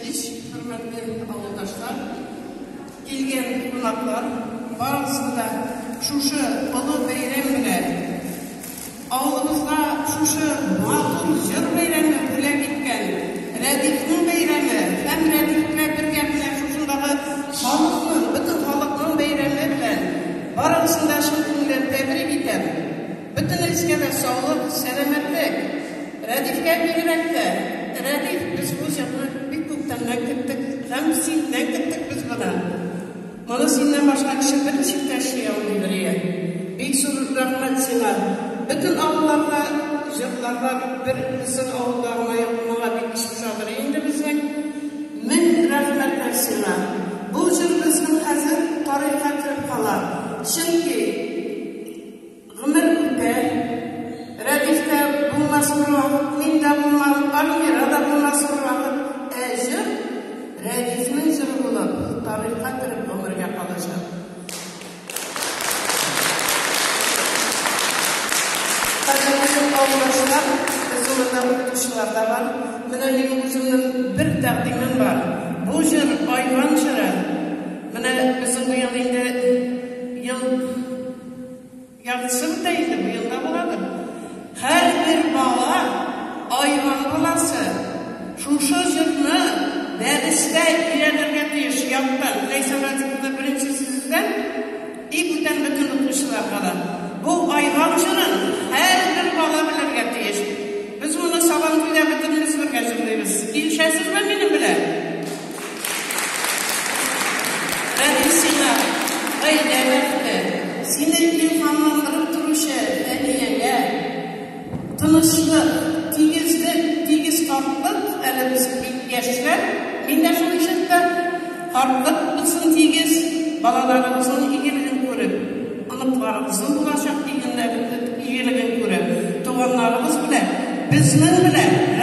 кич, хөрмәтле авылдашлар, килгән кунаклар, барыгызны да шушы олы бәйрәм белән, авылыбызга шушы матур җыр бәйрәме бүләк иткән Рәдифнең бәйрәме һәм Рәдиф белән бергә менә шушындагы халыкның, бөтен халыкның бәйрәме белән барыгызны да чын күңелдән тәбрик итәм. Бөтенегезгә дә саулык, сәламәтлек. Рәдифкә бигрәк тә. Рәдиф, без бу җырны бик күптәннән көттек һәм синнән көттек без моны. Моны синнән башка кеше берничек тә эшли алмыйдыр ие. Бик зур рәхмәт сиңа. Бөтен авылларда җырлар бар, бер безнең авылда гына юк, моңа бик эч пошадыр инде безнең. Мең рәхмәтләр сиңа. Бу җыр безнең хәзер тарихка кереп кала. Чөнки Гомер үтә. Рәдиф тә булмас бервакыт, мин дә булмам, Альмира да булмас бервакыт. Ә җыр Рәдифнең җыры булып, тарихка кереп гомергә калачак. Кадерле авылдашлар, безнең монда укытучылар да бар. Менә минем үземнең бер тәкъдимем бар. Бу җыр, Айван җыры. Менә безнең быел инде ел Яртысы бетә инде, быел да буладыр. Һәрбер бала, айван баласы, шушы җырны дәрестә өйрәнергә тиеш, яттан. Ләйсән Радиковна беренче сүздән и бүтән бөтен укучыларга да. Бу айван җырын һәрбер бала белергә тиеш. Без моны Сабантуйда бөтенебез бергә җырлыйбыз. Килешәсезме минем белән? Рәдиф сиңа гаилә бәхете, сине илһамландырып торучы Фәниягә тынычлык, тигезлек, тигез картлык, әле без бик яшьләр, мин дә шул исәптә, картлык булсын тигез, балаларыбызның игелеген күреп, оныкларыбызның булачак игелеген күреп, туганнарыбыз белән, безнең белән.